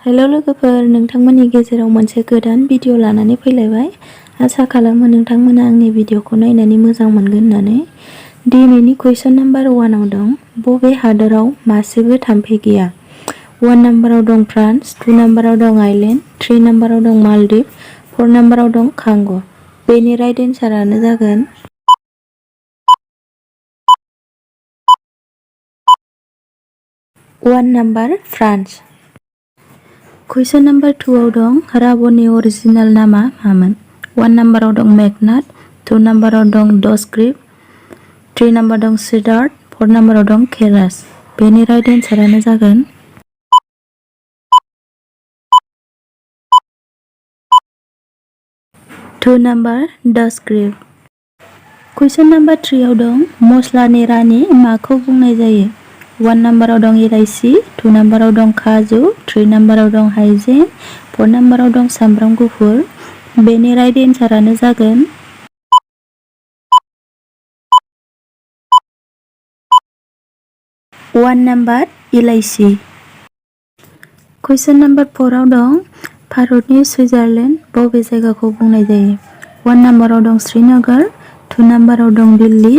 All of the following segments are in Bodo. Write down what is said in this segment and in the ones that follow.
हेलो लोगोफोर, नोंथांमोननि गेजेराव मोनसे गोदान भिडिअ लानानै फैलायबाय। आसा खालामो नोंथांमोना आंनि भिडिअखौ नायनानै मोजां मोनगोन होननानै। दिनैनि कुइसन नाम्बार 1 आव दं, बबे हादोराव मासेबो थाम्फै गैया? 1 नाम्बाराव दं फ्रान्स, 2 नाम्बाराव दं आइलेण्ड, 3 नाम्बाराव दं मालदिभ, 4 नाम्बाराव दं कंग'। बेनि राइट एन्सारानो जागोन 1 नाम्बार फ्रान्स। कुइसन नाम्बार 2 आव दं, राबननि अरिजिनेल नामा मामोन? 1 नाम्बाराव दं मेघनाथ, 2 नाम्बाराव दं दशग्रीव, 3 नाम्बार दं सिद्धार्थ, 4 नाम्बाराव दं कैलाश। बेनि राइट एन्सारानो जागोन 2 नाम्बार दशग्रीव। कुइसन नाम्बार 3 आव दं, मस्लानि रानि माखौ बुंनाय जायो? 1 नाम्बाराव दं इलाइसि, 2 नाम्बाराव दं काजु, 3 नाम्बाराव दं हाइजें, 4 नाम्बाराव दं सामब्राम गुफुर। बेनि राइट एन्सारानो जागोन 1 नाम्बार इलाइसि। कुइसन नाम्बार 4 आव दं, भारतनि सुइजारलेण्ड बबे जायगाखौ बुंनाय जायो? 1 नाम्बाराव दं श्रीनगर, 2 नाम्बाराव दं दिल्ली,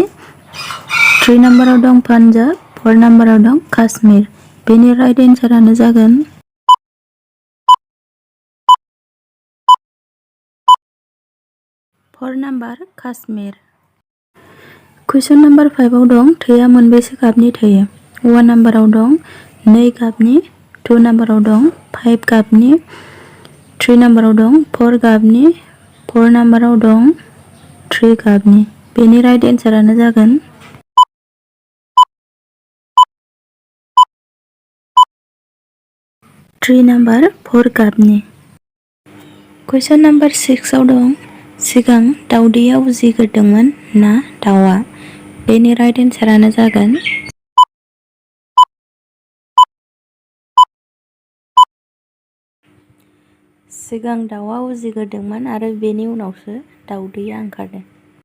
3 नाम्बाराव दं पान्जाब, 4 नाम्बाराव दं काश्मीर। बेनि राइट एन्सारानो जागोन 4 नाम्बार काश्मीर। कुइसन नाम्बार 5 आव दं, थैया मोनबेसे गाबनि थायो? 1 नाम्बाराव दं 2 गाबनि, 2 नाम्बाराव दं 5 गाबनि, 3 नाम्बाराव दं 4 गाबनि, 4 नाम्बाराव दं 3 गाबनि। बेनि राइट एन्सारानो जागोन 3 नाम्बार 4 गाबनि। कुइसन नाम्बार 6 आव दं, सिगां दाउदैया उजिग्रोदोंमोन ना दाउआ? बेनि राइट एन्सारानो जागोन सिगां दाउआ उजिग्रोदोंमोन आरो बेनि उनावसो दाउदैया ओंखारदों।